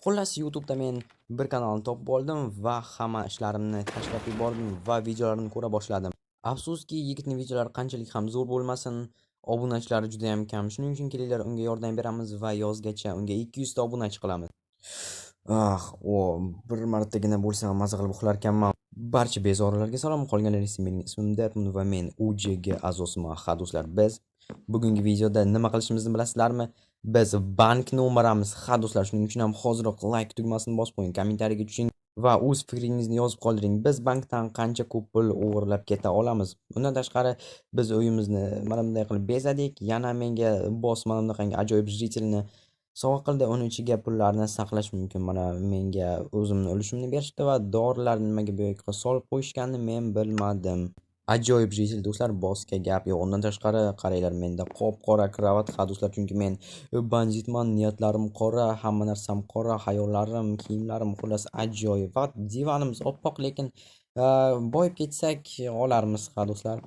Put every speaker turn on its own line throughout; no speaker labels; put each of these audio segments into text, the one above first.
Xullas, YouTube'da men bir kanalni topib oldim va hamma ishlarimni tashlab yubordim va videolarini ko'ra boshladim. Afsuski, yigitning videolari qanchalik ham zo'r bo'lmasin, obunachilari juda ham kam. Shuning uchun kelinglar, unga yordam beramiz va yozgacha unga 200 ta obunachi qilamiz. Ah, o, bir martagina bo'lsa ham maza qilib uxlar ekanman. Barcha bezorilarga salom. Qolganlar esa mening ismim Derman va men UJG a'zosiman. Ha, do'stlar, biz bugungi videoda nima qilishimizni bilasizlarmi? Biz bankni o'maramiz. Ha, do'stlar, shuning uchun ham hoziroq like tugmasini bosib qo'ying, kommentariyaga tushing va o'z fikringizni yozib qoldiring. Biz bankdan qancha ko'p pul o'g'irlab keta olamiz? Undan tashqari, biz uyimizni mana bunday qilib bezadik. Yana menga boss mana bunaqangi ajoyib житель ni sovg'a qildi. Uni ichiga pullarni saqlash mumkin. Mana menga o'zimni ulushimni berishdi va dorilarni nimaga bu yoqqa solib qo'yishganini men bilmadim. Ajoyib житель, do'stlar, bossga gap yo'q. Undan tashqari, qaranglar, menda qop-qora kravat. Ha, do'stlar, chunki men banditman, niyatlarim qora, hamma narsam qora, xayollarim, kiyimlarim, xullas, ajoyib. Faqat divanimiz oppoq, lekin boyib ketsak olarmiz, ha, do'stlar.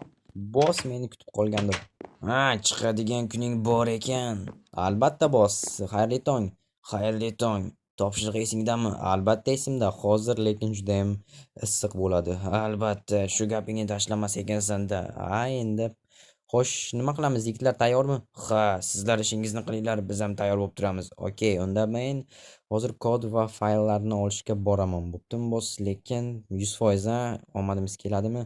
Boss meni kutib qolgandir. Ha, chiqadigan kuning bor ekan. Albatta, boss. Xayrli tong. Xayrli tong. Topshiriq esingdami? Albatta esimda. Hozir lekin judayam issiq bo'ladi. Albatta, shu gapingni tashlamas ekansan-da. Ha, endi. Xo'sh, nima qilamiz? Yigitlar tayyormi? Ha, sizlar ishingizni qilinglar, biz ham tayyor bo'lib turamiz. Okey, unda men hozir kod va fayllarni olishga boraman. Bo'ptimi, boss? Lekin 100% a, omadimiz keladimi?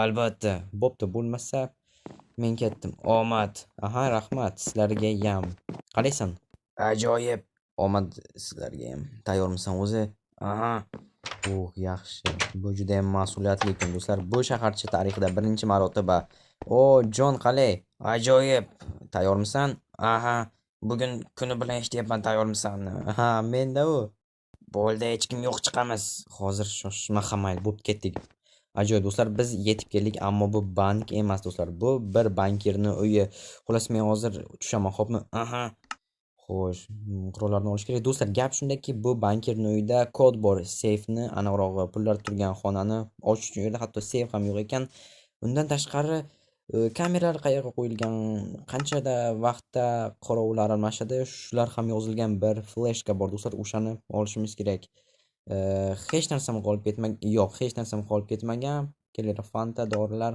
Albatta. Bo'pti, bo'lmasa men ketdim. Omad. Aha, rahmat. Sizlargayam. Qalaysan? Ajoyib. Omad sizlarga ham. Tayyormisan o'zi? Aha. Uh, yaxshi. Bu judayam mas'uliyatli kun, do'stlar. Bu shaharcha tarixida birinchi marotaba. O, Jon, qalay? Ajoyib. Tayyormisan? Aha. Bugun kuni bilan eshityapman, tayyormisan? Ha, menda u. Bo'ldi, hech kim yo'q, chiqamiz. Hozir shoshma ha, mayli, bo'pti, ketdik. Ajoyib, do'stlar, biz yetib keldik, ammo bu bank emas, do'stlar. Bu bir bankirni uyi. Xullas, men hozir tushaman, xo'pmi? Aha. Xo'sh, qurollarni olish kerak. Do'stlar, gap shundaki, bu bankirni uyida kod bor. Seyfni, aniqrog'i pullar turgan xonani ochish uchun u yerda hatto seyf ham yo'q ekan. Undan tashqari, kameralar qayerga qo'yilgan, qanchada vaqtda qorovullar almashadi, shular ham yozilgan bir fleshka bor, do'stlar, o'shani olishimiz kerak. Hech narsam qolib yo'q, hech narsam qolib ketmagan. Kelinglar, Fanta, dorilar,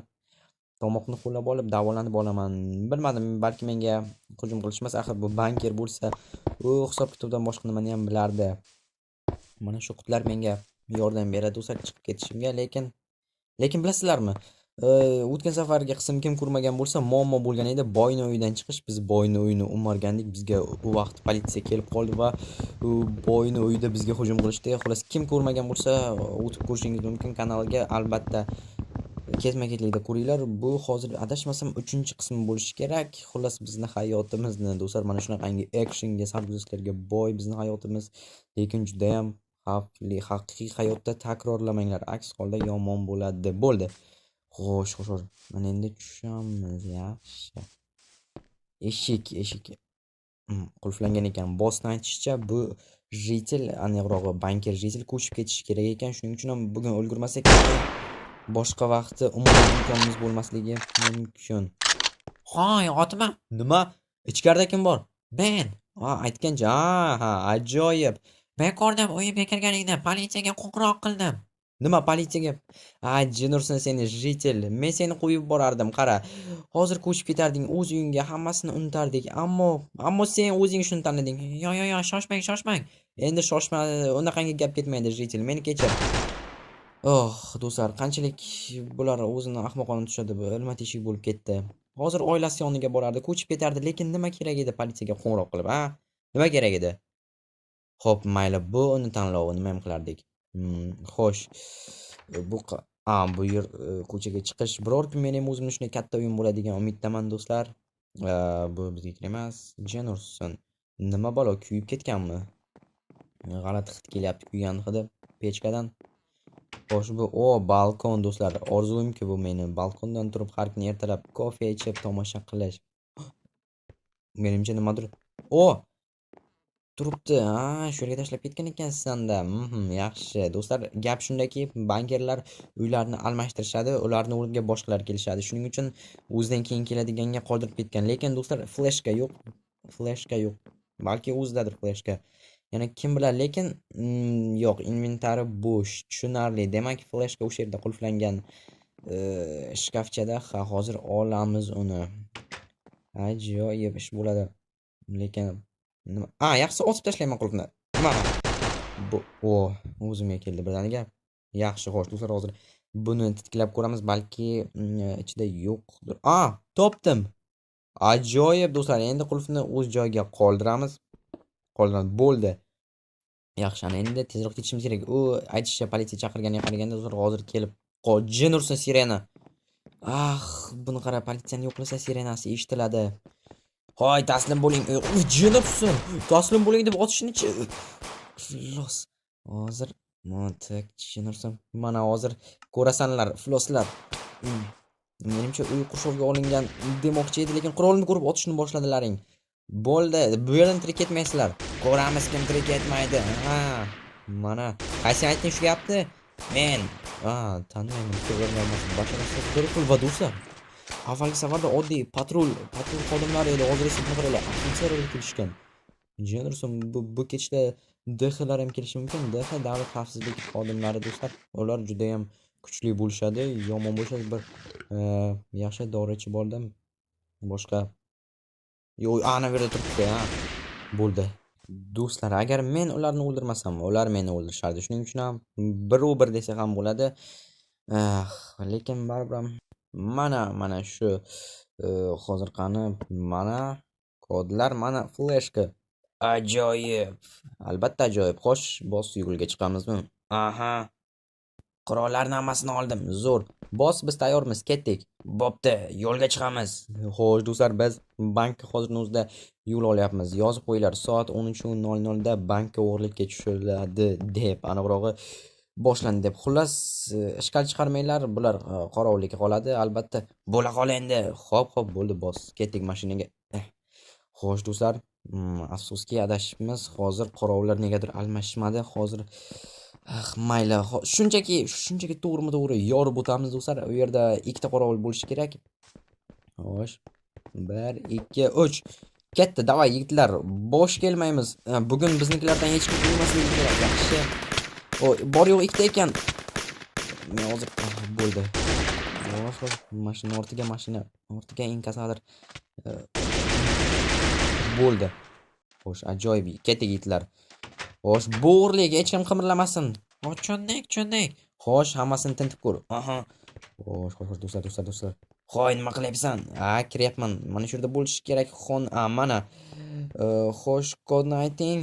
tomoqni ho'llab olib, davolanib olaman. Bilmadim, balki menga hujum qilishmas, axir bu bankir bo'lsa, u hisob-kitobdan boshqa nimani ham bilardi. Mana shu qutilar menga yordam beradi, do'stlar, chiqib ketishimga, lekin bilasizlarmi, o'tgan safargi qism kim ko'rmagan bo'lsa, muammo bo'lgan edi. Boyni uyidan chiqish. Biz boyni uyini o'margandik. Bizga u vaqt politsiya kelib qoldi va u boyni uyida bizga hujum qilishdi. Xullas, kim ko'rmagan bo'lsa, o'tib ko'rishingiz mumkin kanalga. Albatta, ketma-ketlikda ko'ringlar. Bu hozir adashmasam 3-qismi bo'lishi kerak. Xullas, bizni hayotimizni, do'stlar, mana shunaqangi actionga, sarguzashtlarga boy bizni hayotimiz, lekin judayam xavfli. Haqiqiy hayotda takrorlamanglar, aks holda yomon bo'ladi. Bo'ldi. Xo'sh, xo'sh, xo'sh. Mana endi tushamiz. Yaxshi. Eshik, eshik qulflangan ekan. Bossni aytishicha, bu житель, aniqrog'i bankir житель ko'chib ketishi kerak ekan. Shuning uchun ham bugun ulgurmasak, boshqa vaqti umuman imkonimiz bo'lmasligi mumkin. Hoy, otma. Nima? Ichkarida kim bor? Men. Ha, aytgancha, ha, ha, ajoyib.
Men ko'rdim uyimga kirganingni, politsiyaga qo'ng'iroq qildim.
Nima, politsiyaga? A, jin ursin seni, житель. Men seni qo'yib borardim, qara. Hozir ko'chib ketarding o'z uyingga, hammasini unutardik. Ammo sen o'zing shuni tanlading.
Yo, yo, yo, shoshmang, shoshmang.
Endi shoshma, unaqangi gap ketmaydi, житель. Meni kechir. Oh, do'stlar, qanchalik bular o'zini ahmoqona tushadi, bu ilma teshik bo'lib ketdi. Hozir oilasi yoniga borardi, ko'chib ketardi, lekin nima kerak edi politsiyaga qo'ng'iroq qilib, a? Nima kerak edi? Xo'p, mayli, bu uni tanlovi, nima ham qilardik. Xo'sh, bu a, bu yer ko'chaga chiqish. Biror kun meni ham o'zimni shunday katta uyim bo'ladi degan umiddaman, do'stlar. Bu bizga kerak emas. Jin ursin. Nima balo, kuyib ketganmi? G'alati hid kelyapti, kuygan hidi pechkadan. Xo'sh, bu o, balkon, do'stlar. Orzumki bu meni balkondan turib har kuni ertalab kofe ichib tomosha qilish. Menimcha, nimadir. O! Turibdi. Ha, shu yerga tashlab ketgan ekansan-da. Yaxshi. Do'stlar, gap shundaki, bankirlar uylarni almashtirishadi, ularni o'rniga boshqalar kelishadi. Shuning uchun o'zidan keyin keladiganga qoldirib ketgan. Lekin, do'stlar, fleshka yo'q. Fleshka yo'q. Balki o'zidadir fleshka. Yana kim biladi, lekin yo'q, inventari bo'sh. Tushunarli. Demak, fleshka o'sha yerda qulflangan shkafchada. Ha, hozir olamiz uni. Ajoyib ish bo'ladi. Lekin nima? A, yaxshisi ochib tashlayman qulfni. Mana. Bu o, o'zimga keldi birdaniga. Yaxshi, xo'sh, do'stlar, hozir buni titkilab ko'ramiz, balki ichida yo'qdir. A, topdim. Ajoyib, do'stlar, endi qulfni o'z joyiga qoldiramiz. Qoldiramiz. Bo'ldi. Yaxshi, ana endi tezroq ketishimiz kerak. U aytishicha, politsiya chaqirganiga qaraganda, do'stlar, hozir kelib jin ursin sirena. Ah, buni qara, politsiyani yo'qlasa, sirenasi eshitiladi. Hoy, taslim bo'ling. Uf, jin ursin. Taslim bo'ling deb otishini-chi. Iflos. Hozir так, jin ursin. Mana hozir ko'rasanlar, ifloslar. Menimcha, uy qurshovga olingan demoqchi edi, lekin qurolni ko'rib otishni boshladilaring. Bo'ldi, bu yerdan tirik ketmaysizlar. Ko'ramiz, kim tirik ketmaydi. Ha, mana. Qaysi aytding shu gapni? Men. Ha, tanimayman. Ko'rmayman. Basharasi va do'stlar. Avvalgi safarda oddiy patrul xodimlari edi, hozir esa buni qaranglar, ofitserlar kelishgan. Jin ursin, bu ketishda DXlar ham kelishi mumkin. DX davlat xavfsizlik xodimlari, do'stlar. Ular judayam kuchli bo'lishadi, yomon bo'lishadi. Bir yaxshi dori ichib oldim. Boshqa yo'q, ana bu yerda turibdi, ha. Bo'ldi. Do'stlar, agar men ularni o'ldirmasam, ular meni o'ldirishardi. Shuning uchun ham biru bir desa ham bo'ladi. Ah, lekin baribir ham mana shu hozir qani, mana kodlar, mana fleshka. Ajoyib. Albatta ajoyib. Xo'sh, boss, yo'lga chiqamizmi? Aha. Qurollarni hammasini oldim. Zo'r. Boss, biz tayyormiz, ketdik. Bo'pti, yo'lga chiqamiz. Xo'sh, do'stlar, biz bankka hozirni o'zida yo'l olyapmiz. Yozib qo'yinglar, soat 13:00 da bankka o'g'irlikka tushiriladi deb, aniqrog'i boshlandi deb. Xullas, ishkal chiqarmanglar, bular qorovullikka qoladi, albatta. Bo'la qol endi. Xo'p, xo'p, bo'ldi, boss. Ketdik mashinaga. Xo'sh, do'stlar, afsuski adashibmiz. Hozir qorovullar negadir almashmadi. Hozir ah, mayli, shunchaki to'g'rima-to'g'ri yorib o'tamiz, do'stlar. U yerda ikkita qorovul bo'lishi kerak. Xo'sh. 1, 2, 3. Ketdi, давай, yigitlar, bo'sh kelmaymiz. Bugun biznikilardan hech kim o'lmasligi kerak. Yaxshi. O, bor yo'q ikkita ekan. Men hozir ah, bo'ldi. Xo'sh, xo'sh, mashina ortiga, mashina ortiga inkasator. Bo'ldi. Xo'sh, ajoyib. Ketdik, yigitlar. Xo'sh, bu o'g'irlik, hech kim qimirlamasin.
O, tushundik, tushundik.
Xo'sh, hammasini tintib ko'r. Aha. Xo'sh, xo'sh, xo'sh, do'stlar, do'stlar, do'stlar. Hoy, nima qilyapsan? Ha, kiryapman. Mana shu yerda bo'lishi kerak. Xon, a, mana. Xo'sh, kodni ayting.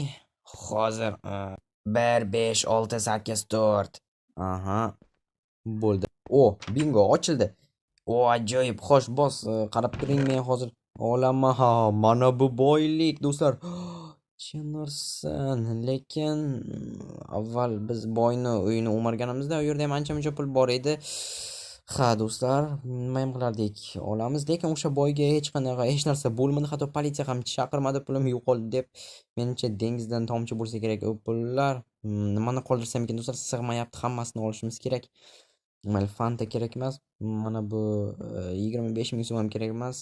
Hozir 1 5 6 8 4. Aha. Bo'ldi. O, bingo, ochildi. O, ajoyib. Xo'sh, boss, qarab turing, men hozir olaman. Ha, mana bu boylik, do'stlar. Jin ursin, lekin avval biz boyni uyini o'marganimizda u yerda ham ancha-muncha pul bor edi. Ha, do'stlar, nima ham qilardik? Olamiz, lekin o'sha boyga hech qanaqa hech narsa bo'lmadi, hatto politsiya ham chaqirmadi pulim yo'qoldi deb. Menimcha, dengizdan tomchi bo'lsa kerak u pullar. Nimani qoldirsam ekan, do'stlar, sig'mayapti, hammasini olishimiz kerak. Mayli, Fanta kerak emas. Mana bu 25 ming so'm ham kerak emas.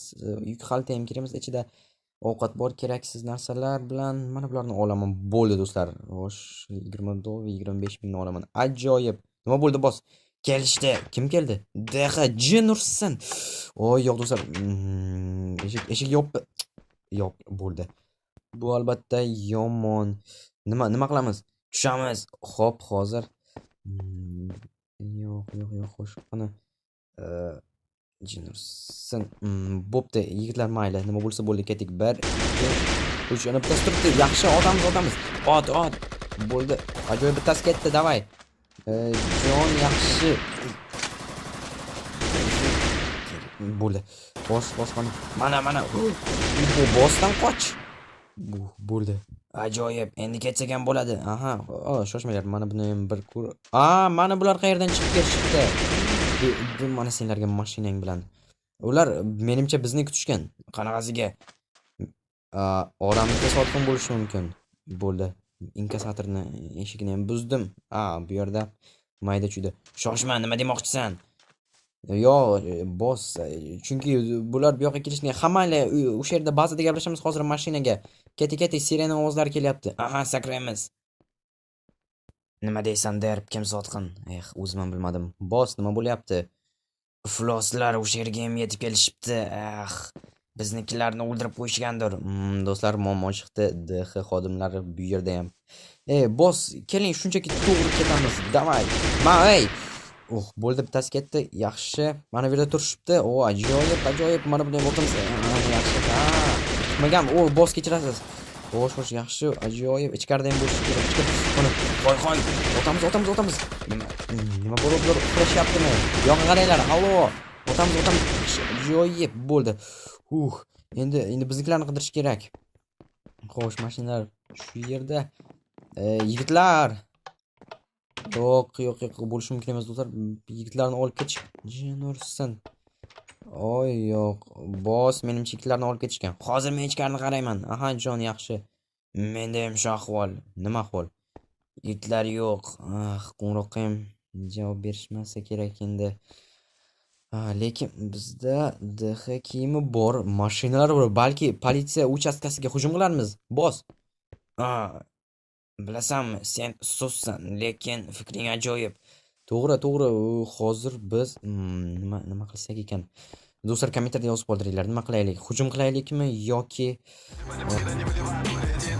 Yuk xalta ham kerak emas. Ichida ovqat bor, keraksiz narsalar bilan mana bularni olaman. Bo'ldi, do'stlar. Xo'sh, 20 dollar, 25 mingni olaman. Ajoyib. Nima bo'ldi, boss? Kelishdi. Kim keldi? DX, jin ursin. Oy, yo'q, do'stlar. Eshik yopdi. Yo'q, bo'ldi. Bu albatta yomon. Nima qilamiz? Tushamiz. Xo'p, hozir. Yo'q, yo'q, yo'q, xo'sh, qani. Jin ursin. Bo'pti, yigitlar, mayli. Nima bo'lsa bo'ldi, ketdik. 1, 2, 3. Yana bittasi turibdi. Yaxshi, otamiz, otamiz. Ot, ot. Bo'ldi. Ajoyib, bittasi ketdi, давай. Jon yaxshi. Bo'ldi. Bos, bos, mana. Mana, mana. Bu bossdan qoch. Bu bo'ldi. Ajoyib. Endi ketsak ham bo'ladi. Aha, o, shoshmanglar. Mana buni ham bir ko'r. A, mana bular qayerdan chiqib kelishibdi? Mana senlarga mashinang bilan. Ular menimcha bizni kutishgan. Qanaqasiga? Oramizda sotqin bo'lishi mumkin. Bo'ldi. Inkasatorni eshigini ham buzdim. A, bu yerda mayda chuyda. Shoshma, nima demoqchisan? Yo'q, boss, chunki bular bu yoqqa kelishni ha mayli, o'sha yerda bazada gaplashamiz hozir mashinaga. Ketik, ketik, sirena ovozlari kelyapti. Aha, sakraymiz. Nima deysan, Derp, kim sotqin? Eh, o'zim ham bilmadim. Boss, nima bo'lyapti? Ifloslar o'sha yerga ham yetib kelishibdi. Ah, biznikilarni o'ldirib qo'yishgandir. Do'stlar, muammo chiqdi. DX xodimlari bu yerda ham. Ey, boss, keling, shunchaki to'g'ri ketamiz. Давай. Ma, ey. Uh, bo'ldi, bittasi ketdi. Yaxshi. Mana bu yerda turishibdi. O, ajoyib, ajoyib. Mana buni ham o'tamiz. Yaxshi. Ha. Chiqmagan. O, boss, kechirasiz. Xo'sh, xo'sh, yaxshi, ajoyib. Ichkarida ham bo'lishi kerak. Ichkari. Mana, voy, voy. O'tamiz, o'tamiz, o'tamiz. Nima bo'lib, bular uxlashyaptimi? Yoqqa qaranglar. Allo. O'tamiz, o'tamiz. Yaxshi, ajoyib bo'ldi. Uh, endi biznikilarni qidirish kerak. Xo'sh, mashinalar shu yerda. Yigitlar. Yo'q, yo'q, yo'q, bo'lishi mumkin emas, do'stlar. Yigitlarni olib ketish. Jin ursin. Oy, yo'q. Boss, menimcha yigitlarni olib ketishgan. Hozir men ichkarini qarayman. Aha, jon, yaxshi. Menda ham shu ahvol. Nima ahvol? Yigitlar yo'q. Ah, qo'ng'iroqqa ham javob berishmasa kerak endi. Ha, lekin bizda DX kiyimi bor, mashinalar bor. Balki politsiya uchastkasiga hujum qilarmiz, boss. Ha, bilasanmi, sen sussan, lekin fikring ajoyib. To'g'ri, to'g'ri. U hozir biz nima qilsak ekan? Do'stlar, kommentariyada yozib qoldiringlar. Nima qilaylik? Hujum qilaylikmi yoki
Никогда не выливаю, лети,